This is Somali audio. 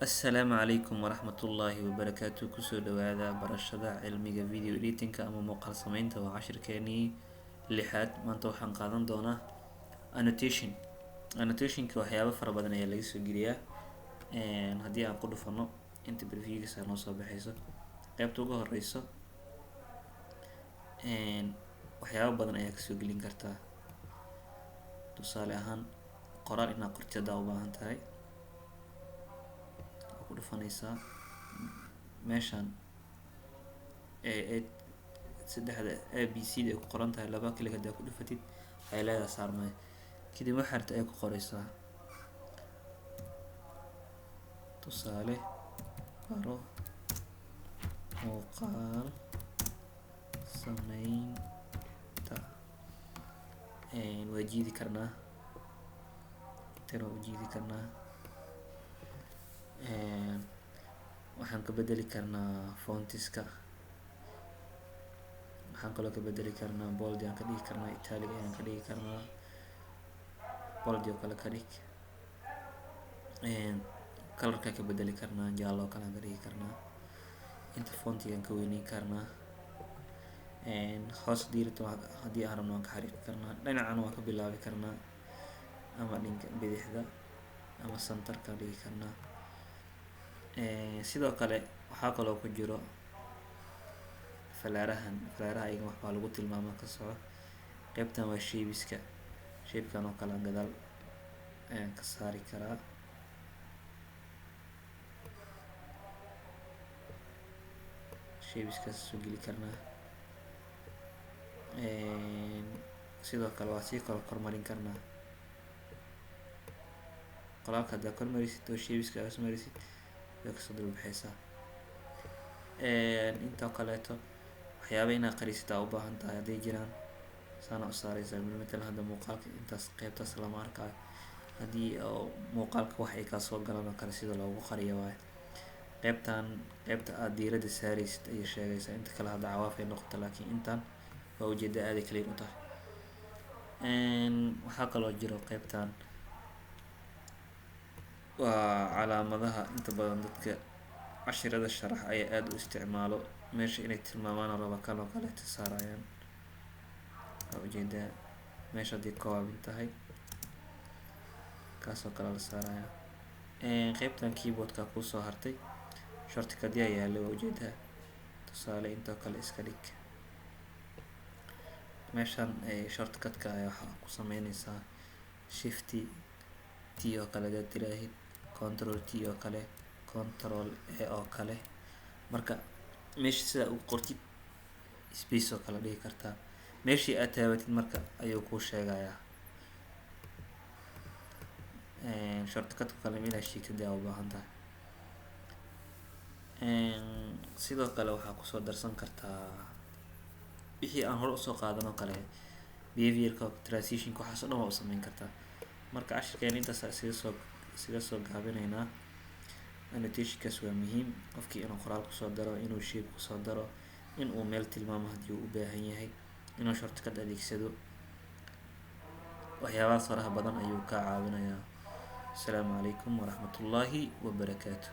Assalaamu calaykum waraxmatullaahi wabarakaatu. Kusoo dhawaada barashada cilmiga video editingka ama muuqaal sameynta. Waa cashirkeenii lixaad. Maanta waxaan qaadan doonaa annotation. Annotationka waxyaabo fara badan ayaa laga soo geliyaa. Haddii aan ku dhufano inta previewgiisa noo soo baxayso, qeybta ugu horeyso waxyaabo badan ayaa kasoo gelin kartaa. Tusaale ahaan, qoraal inaad qortid hadaa u baahan tahay, waa ku dhufanaysaa meeshan ee saddexda A B C da ay ku qoran tahay. Laba click hadaa ku dhufatid, waxay leedahay saarmay. Kadib waxaa rabta ay ku qoreysaa, tusaale, baro muuqaal sameynta. Waa jiidi karnaa, tan waa u jiidi karnaa. Waxaan ka bedeli karnaa fontiska, waxaan kaloo ka bedeli karnaa bold ayaan ka dhigi karnaa, italic ayaan ka dhigi karnaa. Bold oo kale ka dhig. Colorka ka bedeli karnaa, jaallo oo kale aan ka dhigi karnaa. Inta fontigaan ka weyneyn karnaa. Hoos hadii rabto, haddii aan rabno, waan ka xariiqi karnaa. Dhinacana waan ka bilaabi karnaa, ama dhinka bidixda ama centerka dhigi karnaa. Sidoo kale waxaa kaloo ku jiro falaarahan. Falaaraha ayaga waxbaa lagu tilmaamaa. Ka soco qeybtan, waa shapeska. Shapekan oo kale aan gadaal ayaan ka saari karaa. Shapeskaas soo geli karnaa. Sidoo kale waa sii kala kormarin karnaa qoraalka. Haddaa kormarisid oo shapeska aad marisid, way kasoo dulbaxaysaa. Intoo kaleeto waxyaaba inaad qarisid aa u baahan tahay hadday jiraan, saana u saareysaa. Matalan, hadda muuqaalka intaas qeybtaas lama arkaayo. Haddii oo muuqaalka wax ay kasoo galaan oo kale, sida loogu qariyo waaye. Qeybtan, qeybta aad diiradda saareysid ayay sheegaysaa. Inta kale hadda cawaaf ay noqoto, laakiin intan waa ujeeda, aaday clear u tahay. Waxaa kaloo jiro qeybtan, waa calaamadaha. Inta badan dadka cashirada sharax ayaa aada u isticmaalo meesha inay tilmaamaan raba. Kan oo kaleeto saarayaan, waa ujeedaa meesha haddii koobin tahay, kaasoo kale la saaraya. Qeybtan keyboardka kusoo hartay, shortcut yaa yaala, waa ujeedaa. Tusaale, intoo kale iska dhig. Meeshan shortcutka ayaa waxaa ku sameyneysaa Shift T oo kale hadaad tiraahid, Control T oo kale, Control A oo kale. Marka meesha sidaa ugu qortid, space oo kale dhigi kartaa. Meeshii aad taabatid marka ayuu kuu sheegayaa. Shortcutka kale inaad sheegtid ayaa u baahan tahay. Sidoo kale waxaa kusoo darsan kartaa wixii aan hore usoo qaadan oo kale, behaviorka, transitionka, waxaas oo dhan waa u sameyn kartaa. Marka cashirkeena intaas isaga soo gaabineynaa. Annotationkaas waa muhiim qofkii inuu qoraal kusoo daro, inuu shape kusoo daro, in uu meel tilmaamo haddii uu u baahan yahay, inuu shortcut adeegsado. Waxyaabahaas faraha badan ayuu kaa caawinayaa. Asalaamu calaykum waraxmatullaahi wabarakaatu.